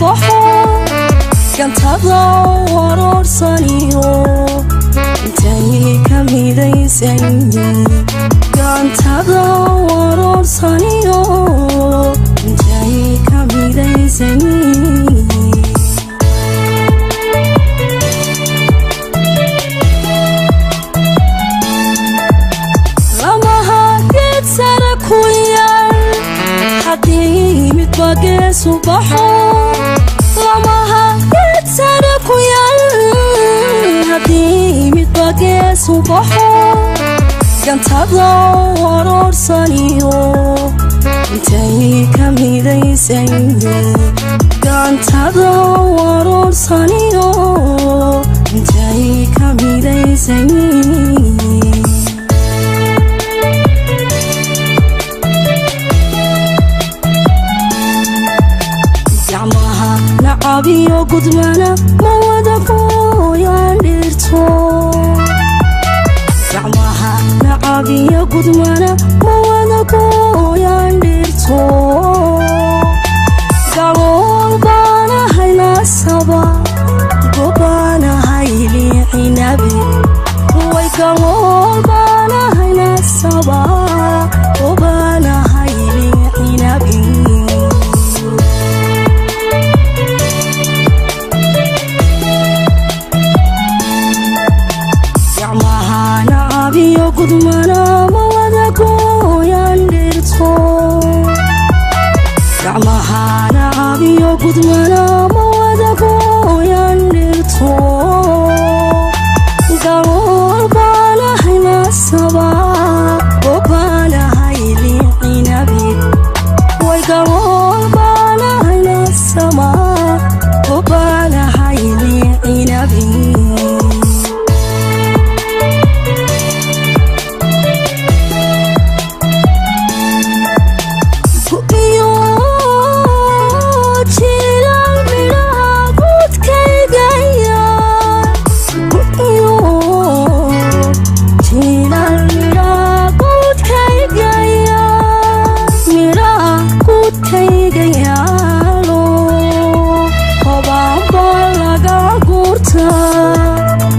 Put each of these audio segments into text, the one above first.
baxo gantada waroorsaniyo intay ka midaysan gantada waroorsaniyo intay ka midaysan. Geesu baxo lamaha geed sare ku yaal haddii midba geesu baxo gantada waroorsaniyo intay ka midaysan gantada waroorsaniyo intay ka midaysan. Nacabiyo gudmana ma wada gooyaan dhirto gacmaha nacabiyo gudmana ma wada gooyaan dhirto galool baanahay nasaba gobaanahay liicinabi way galool baanahay nasaba gobaanahay liicinabi. Gudmana ma wada gooyaan dhirto gacmaha nacabiyo gudmana ma wada gooyaan dhirto galool baanahay nasaba gobaanahay liicinabi way galool baanahay nasaba gobaanahay liicinabi.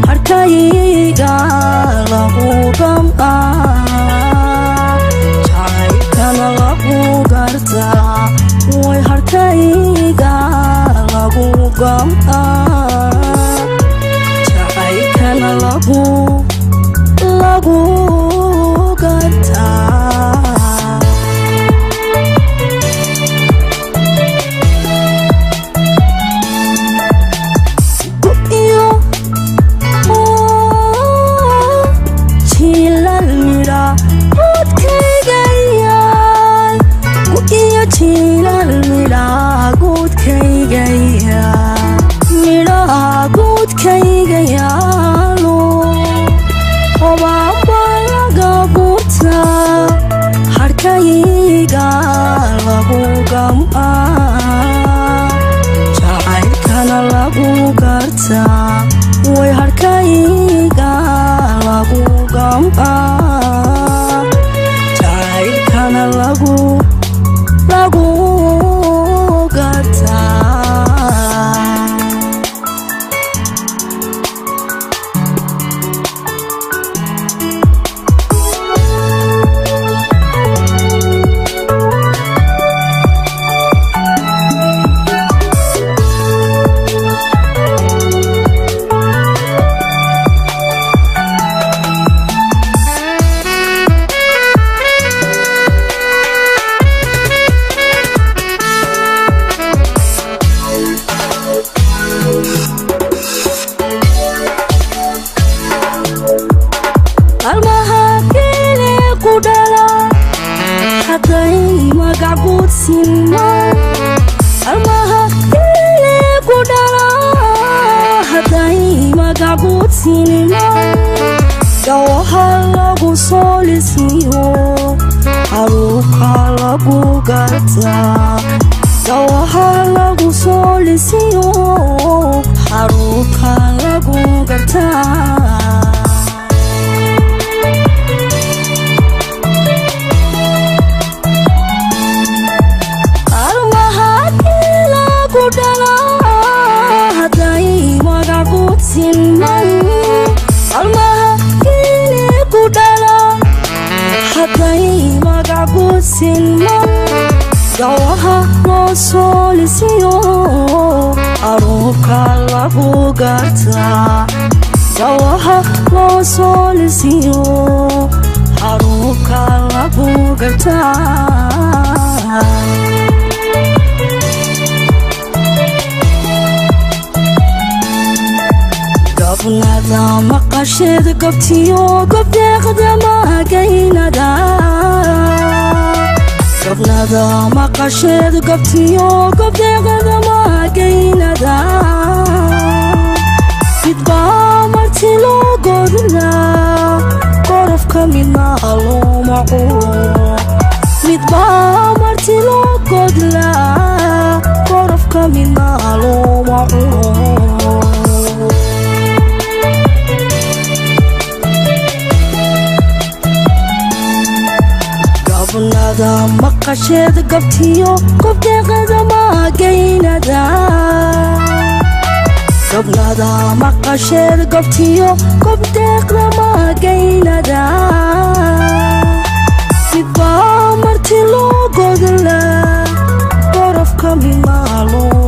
Harkayga lagu gam'aa jacaylkana lagu gartaa way harkayga lagu gam'aa jacaylkana lagu gartaa. Midhaha guudkayga yaalo obaaba laga guurtaa harkayga lagu gam'aa jacaylkana lagu gartaa way harkayga lagu gam'aa jacaylkana lagu gartaa. Almaha kele ku dhala hadday magac guud sinmaan almaha kele ku dhala hadday magac guud sinmaan gawaha lagu soo lisiyo haruuqa lagu gartaa gawaha lagu soo lisiyo haruuqa lagu gartaa. Almaha kila ku dhala Xaruubka lagu gartaa sawaha loo soolisiyo, xaruubka lagu gartaa. Gabnada maqasheed gobtiyo gobdeeqda magaynada, gabnada maqasheed gobtiyo gobdeeqda magaynada. Midbaa marti loo godlaa, qorofka midna looma cuno. Midbaa marti loo godlaa, qorofka midna looma cuno. Gabnada maqasheed gobtiyo gobdeeqda magaynada, gabnada maqasheed gobtiyo gobdeeqda magaynada. Midbaa marti loo godlaa, qorofka midna looma